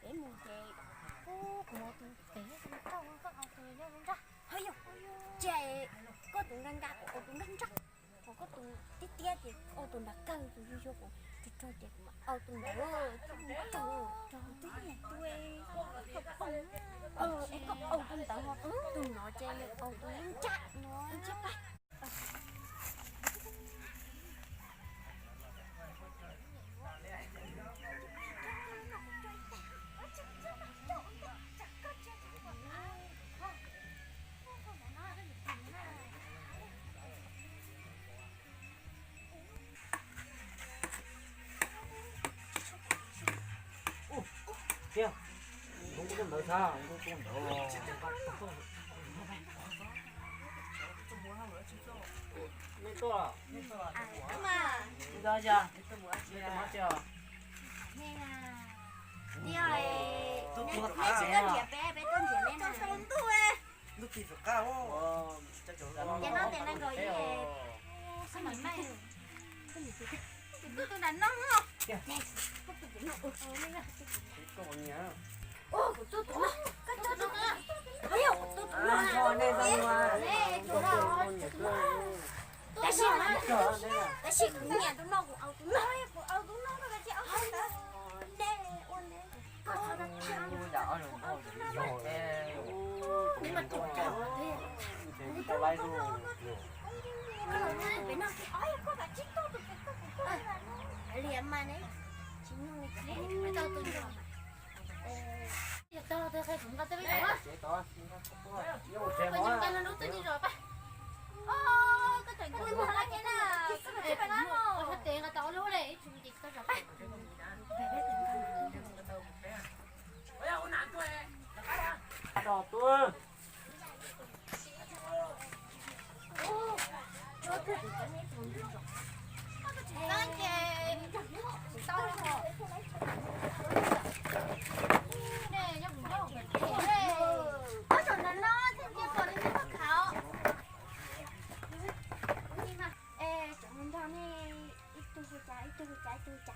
Peb mus ces kuv tus pem koj tus nraj nraj. Ces koj tus nraj nraj kuv tus nraj nraj, ho koj tus tiab tiab ces koj tus nrad kawg tus yuag yuag kuv tus rog ces kuv mam au tus ntawd. Tus ntawd es koj au tus ntawd ho tus no ces nws au tus nraj no. Tiag, kuv tus ntawd xav, kuv tus ntawd. Nej tuaj, nej tuaj, nej tuaj, nej tuaj. Neb tsis tuaj nrhiav peb, peb tuaj nrhiav neb na. Lub txim txom qab. Ces no tes nees nkaum ib. Tus nram no. Kuv tus no, kuv tus no, kuv tus no. Tab sis, tab sis kuv nyiam tus no, kuv au tus no, kuv au tus no. Es cov hluas nraug nej ib tug hu cas, ib tug hu cas, ib tug hu cas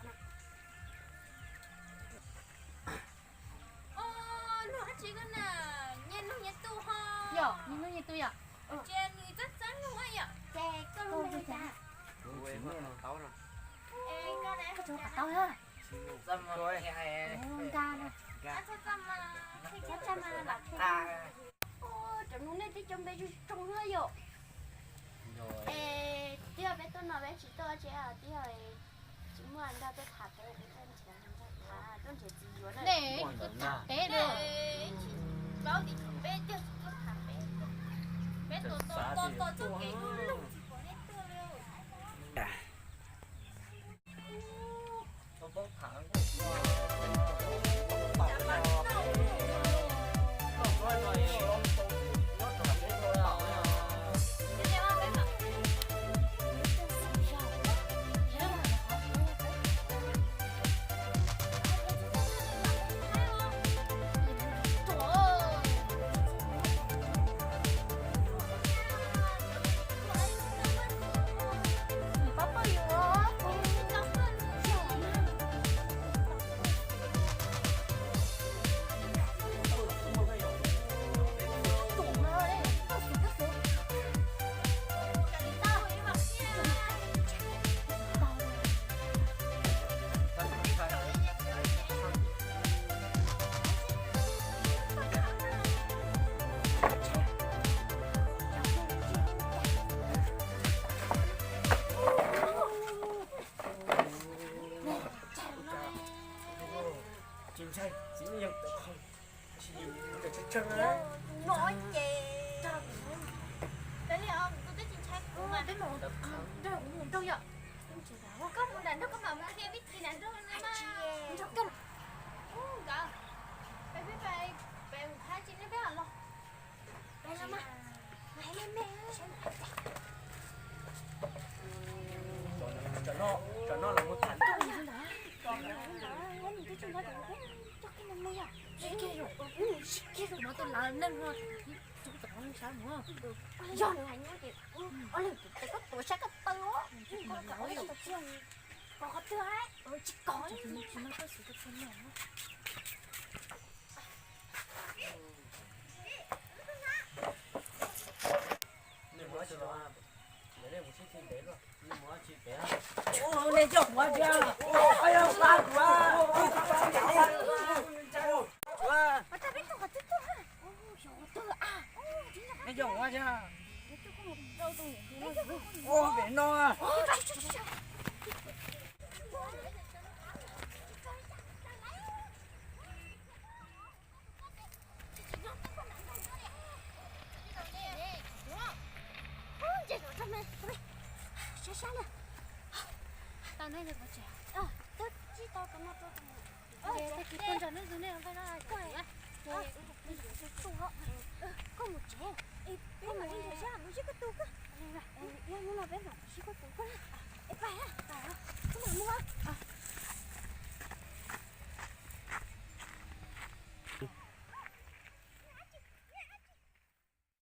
na? Os, luag dab tsi koj na? Nyias nug nyias tus ho. Yog, nyias nug nyias tus yom. Ces nws txawj txawj nug yom. Ces koj hu hu cas? Es koj ne? Koj tsuas kom tau na. Nkag na. Cov nus nej twb cov npe zoo zoo na yom. Es twb yog peb tuaj no peb tsis tuaj tsev, twb yog tsis muaj nrog tuaj tham peb, peb tuaj nrhiav, tuaj nrhiav txiv yuav na. Peb tuaj tham peb, peb tuaj tham peb, peb tuaj tuaj tuaj txoj kev ub lug tsis pom nej tuaj li. Txiv Yeej tau qhov, tab sis yus tseem tsawg tsawg na. No ces, peb li os, kuv twb tsis ntshai kuv mas. Peb mus nrog kuv mus nrog yom. Koj mus nram nrog koj mam mus qhia vib thi nram nrog na mas. Nrog koj. Nkawd, peb peb peb peb mus phab tsis neb peb los. Peb los mas. Tsam no, tsam no los mus tham. Yog no hais nyob ces ob leeg tus tes koj tuav sab koj taw os. Koj qhov twg tsis koj tsis no koj xav koj tsis no. Nej mus ua tsi pem? Nej coj kuv ua tsi? Nej coj kuv ua tsi? Ua pem no. Sab sab na. Tau na, tsis tau, tau no rau tau. Tag kis pog ntawm nej tus nej nqaij no. Koj mus tsev, koj mam li nthuav sab mus sib koj tus koj. Hnub no peb mam sib koj tus koj. Es pais, koj mam mus.